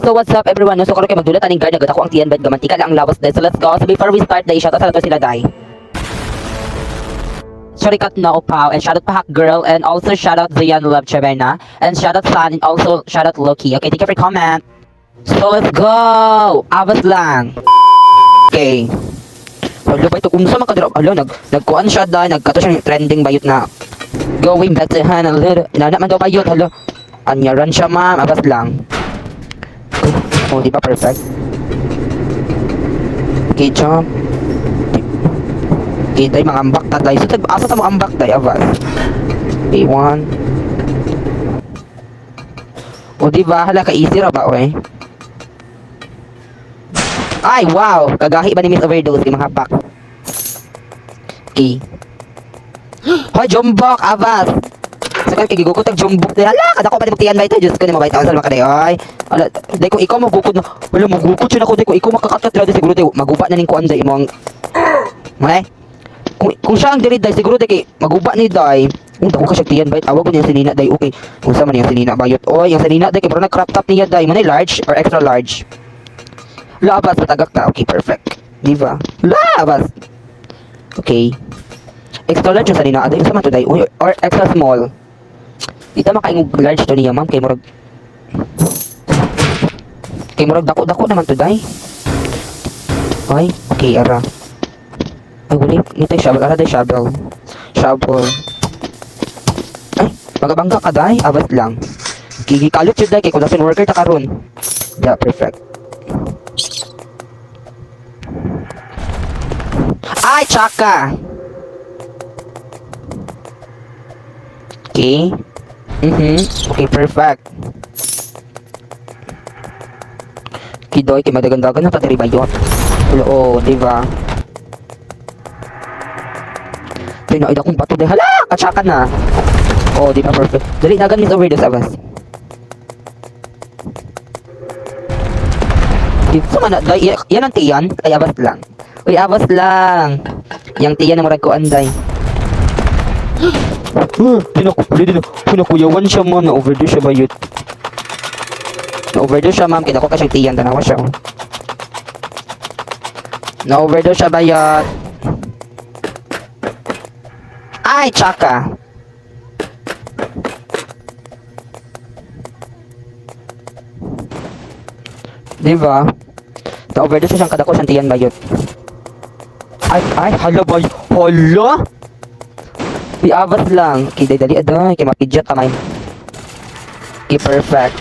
So what's up, everyone? No, so karon kay magdula taning guard nagadako ang tiyan bad gamantika lang ang lawas dai. So let's go. So before we start dai, shout out sa nato sila dai. Shurikat no Pau and shout out Pahak Girl and also shout out Zian Love Chavena and shout out San and also shout out Loki. Okay, thank you for comment. So let's go! Abas lang. Okay. Hala ba ito? Unsa man kadira? Hala, nagkuan siya dai, nagkato siya trending bayot na. Going back to Honolulu. Inana man daw bayot, hala. Anyaran siya, ma'am. Abas lang. Oh, di ba perfect? Okay, jump. Okay, day, mga ambak ta, day. So, asa ta mo ambak, day, abas? Okay, one. O, di ba? Hala, ka-easy ra ba, oy? Ay, wow! Kagahi ba ni Miss Overdose? Yung mga hapak. Okay. Hoy, jumbok! Abas! Sa kay gigukot tag jumbok day. Hala, kada ko pa ni tiyan ba ito? Diyos ko ni mabait ako sa mga kaday. Ay, hala, day kung ikaw magukod na. Wala, magukod siya na ko day. Kung ikaw makakatat day, siguro day, maguba na ning kuan day imong. May? Kung siya ang diri day, siguro day kay maguba ni day. Kung dako ka siya tiyan bayot, awag ko niya sinina day. Okay. Kung sa man yung sinina bayot. Oy, yung sinina day kay murag nag crop top niya day. Manay large or extra large. Labas matagak na. Okay, perfect. Di ba? Labas. Okay. Extra large yung sanina. Aday, unsa man to day? Uy, or extra small. Di ta makaingog large to niya, ma'am. Kay murag dako-dako naman to day. Ay, okay, ara. Ay, wala. Nito yung shovel. Ara day, shovel. Shovel. Ay, magabangga ka day. Abas lang. Gigikalot yun day. Kay production worker ta karon. Yeah, perfect. Ay, tsaka! Okay. Okay, perfect. Kidoy, kay madagandagan na tatiri bayot. Oo, di ba? Di na, akong bato. Hala! Katsaka na! Oo, di ba perfect? Dali, dagan Miss Overdose, abas. Di, sama na, day, yan ang tiyan. Ay, abas lang. Uy, abas lang. Yang tiyan na murag ko anday. Huh, di na, di na, pinakuyawan siya, ma'am. Na-overdose siya bayot. Na-overdose siya, ma'am. Kinako ka siyang tiyan. Tanawa siya, oh. Na-overdose siya bayot. Ay, tsaka. Di ba? Na-overdose siya siyang kadako siyang tiyan bayot. Ay, ay, hala bay. Hala? Iabas lang. Okay, day, dali, aday. Kay mapidya kamay. Okay, perfect.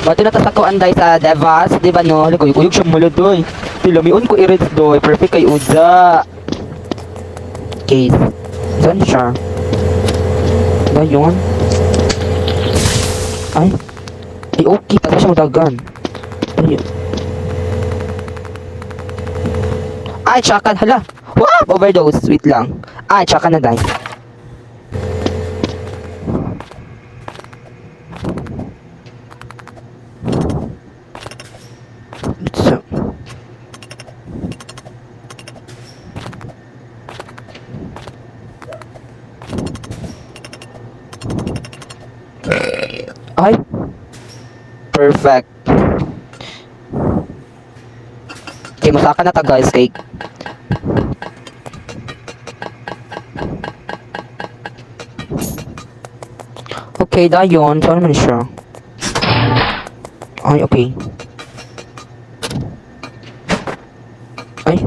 Bato na tas ako anday sa Devas, di ba no? Hala, kuyog siya mula doy. Tilamion ko irits doy. Perfect kay Uda. Okay. Saan siya? Ba yun? Ay. Ay, okay. Tapos siya madagan. Ay. Ay, tsaka. Hala. Wow! Overdose. Wait lang. Ay, tsaka na day. So, ay, perfect. Okay, masaka na ta guys kay Okay, dayon. Saan man siya? Ay, okay. Ay.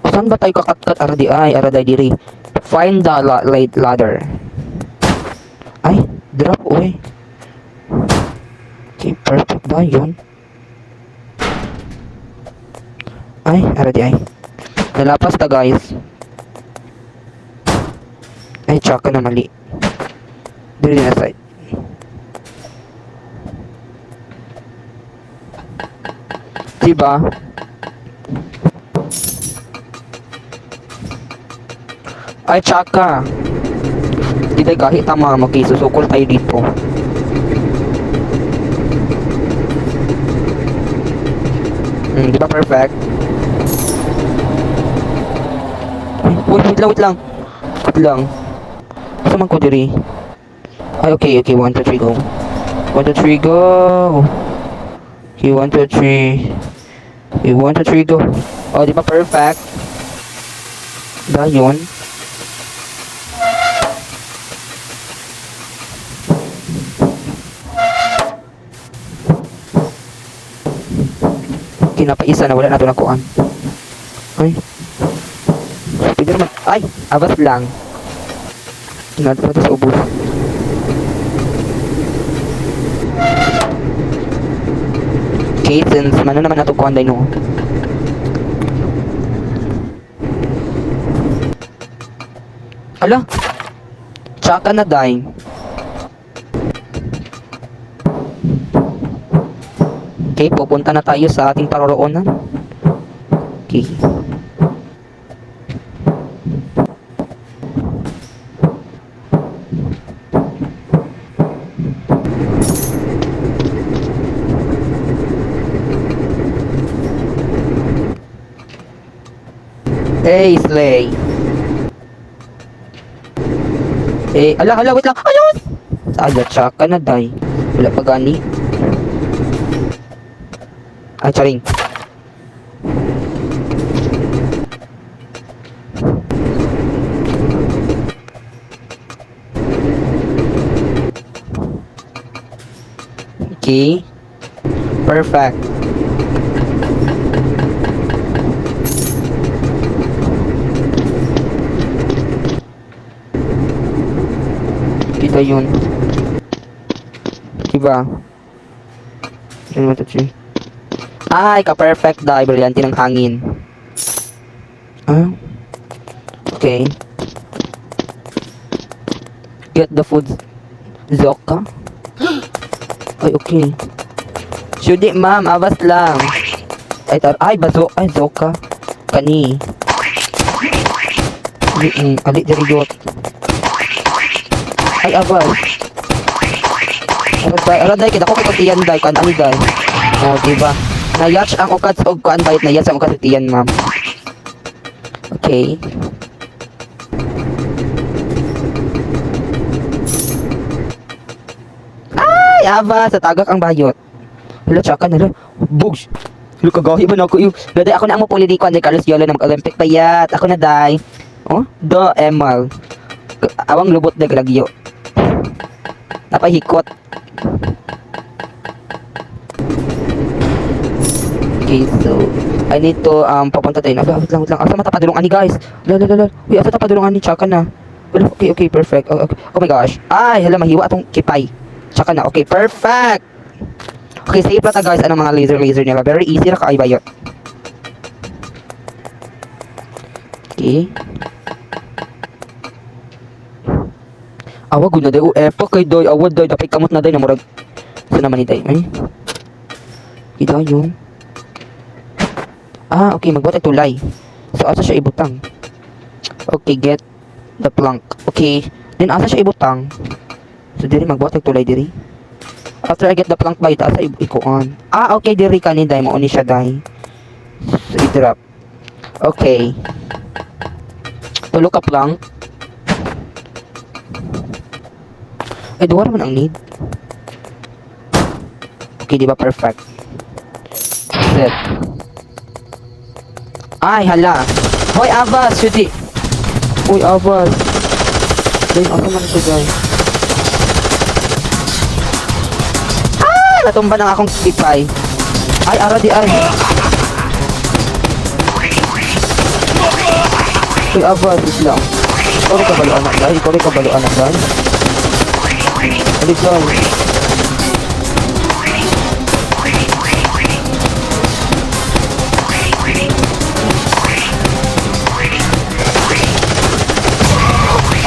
O, saan ba tayo kakatkat? Ara di ay, ara di diri. Find the ladder. Ay, drop, uy. Okay, perfect ba yun? Ay, ara di ay. Nalapas ta, guys. Ay, tsaka na mali. Diri na side. Diba? Ay, tsaka. Di tayo kahit tama, okay, susukol tayo dito. Di ba perfect? Ay, wait, wait lang, wait lang. Wait lang. Asa man ko diri? Ay, okay, okay. 1, 2, 3, go. 1, 2, 3, go! Okay, 1, 2, 3. Okay, 1, 2, 3, go. Oh, di ba perfect? Dayon. Kinapaisa na wala na ito nakuan. Ay. Pwede naman. Ay! Abas lang. Natin pa ito sa ubos. Okay, since mano naman nato kuan no. Ala! Tsaka na day. Okay, pupunta na tayo sa ating paroroonan. Okay. Hey, Slay. Eh, ala, ala, wait lang. Ayun! Ala, tsaka na, day. Wala pa gani. Ay, charing. Okay. Perfect. Kita yun. Diba? Ano ba ito? Ay, ka-perfect dahil brilyante ng hangin. Ah? Okay. Get the food. Zoka? Ay, okay. Shudi, ma'am. Abas lang. Ay, ay, baso. Ay, Zoka. Kani. Ali, ali, diri yot. Ay, abas. Aray, aray, kita ko kay tiyan day, kan ani day. Oh, diba? Nayatch ang ukat og kuan bayot, nayatch ang ukat og tiyan, ma'am. Okay. Ay, aba, sa tagak ang bayot. Hala, tsaka na, hala. Bugs. Hala, kagahi ba na ako yung... Daday, ako na ang mapuli di ko, Andre Carlos Yolo na mag-Olympic payat. Ako na, day. Oh, do, emal. Awang lubot na galagyo. Napahikot. Okay, so, I need to, papunta tayo na. Wait lang, wait lang. Asa matapadulong ani, guys? La, la, la, la. Uy, asa tapadulong ani? Tsaka na. Wala, okay, okay, perfect. Oh, okay. Oh my gosh. Ay, hala, mahiwa atong kipay. Tsaka na. Okay, perfect! Okay, save na ta, guys. Anong mga laser-laser nila. Very easy ra kaayo bayot. Okay. Awa, guna day. Oh, epa kay day. Awa, day. Dapat kamot na day. Namurag. Saan naman ni day? Ay. Kita yun. Ah, okay. Magbuhat ay tulay. So, asa siya ibutang? Okay, get the plank. Okay. Then, asa siya ibutang? So, diri, magbuhat ay tulay diri. After I get the plank by, asa ikuan. Ah, okay. Diri ka ni day. Mauni siya, day. So, i-drop. Okay. Tulo ka plank. Ay, duha naman ang need. Okay, di ba? Perfect. Set. Ay, hala. Hoy, Abbas! Shuti! Uy, Abbas. Day, asa man siya, day? Ah! Natumba ng akong kipay. Ay, ara di ay. Uy, Abbas, wait lang. Ikaw rin kabalo, anak, day. Ikaw rin kabalo, anak, day. Alis, day.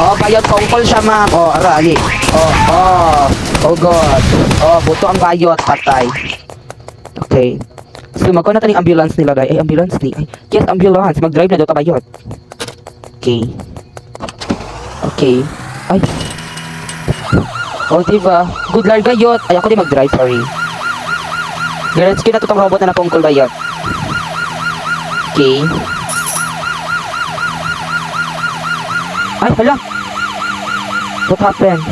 Oh, bayot tungkol siya, ma'am. Oh, ara, ali. Oh, oh. Oh, God. Oh, buto ang bayot. Patay. Okay. So, magkuha na taning ambulance nila, day. Ay, ambulance ni. Ay, yes, ambulance. Mag-drive na daw ta bayot. Okay. Okay. Ay. Oh, diba? Good lord, gayot. Ay, ako di mag-drive, sorry. Rescue na to tong robot na napungkol bayot. Okay. Ay, hala! What happened?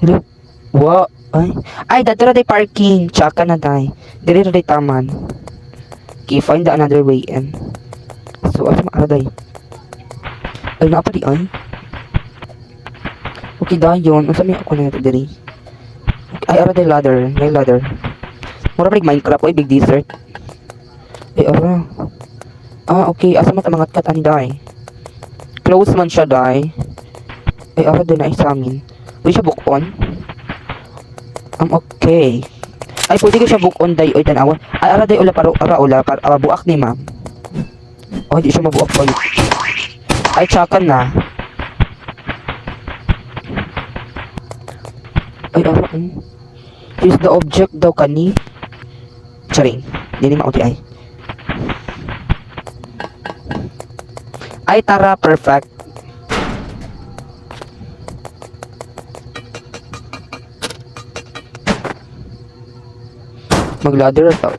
Hello? What? Ay, ay, dito ra day parking. Tsaka na day. Diri ra day taman. Okay, find the another way in. So, asa man day? Ay, naa pa di ay. Okay, dayon. Unsa may ako na diri? Ay, ara day ladder. May ladder. Mura pa Minecraft oy, big desert. Ay, ara. Ah, okay. Asa man ta mangatkat ani day? Close man siya day. Ay, ara din na sa amin. Pwede siya buk-on? Okay. Ay, pwede ko siya buk-on day. Oy, tanawa. Ay, ara day ula paro, ara ula para buak ni ma'am. Oh, hindi siya mabuak pa. Ay, tsaka na. Ay, ara, oh. Use the object daw kani. Charing. Dili mao di ay. Ay, tara, perfect. Mag-ladder ta.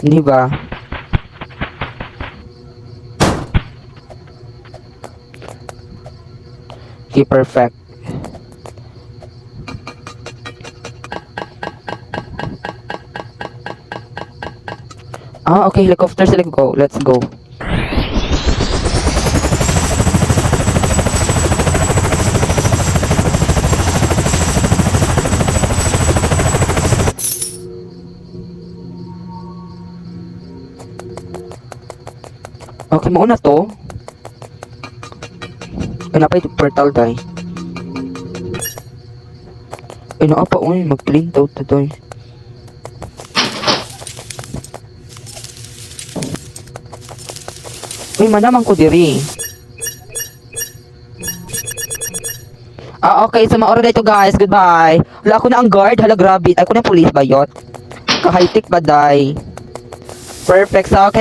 Di ba? Okay, perfect. Ah, okay, helicopter sila go. Let's go. Okay, mauna to. Ay, naa pa portal day. Ay, naa pa, uy. Mag-clean daw to, day. Uy, manaman ko diri. Ah, okay. So, maora na ito, guys. Goodbye. Wala ako na ang guard. Hala, grabe. Ay, ako na police bayot. Ka-high-tech ba, day? Perfect. So, okay.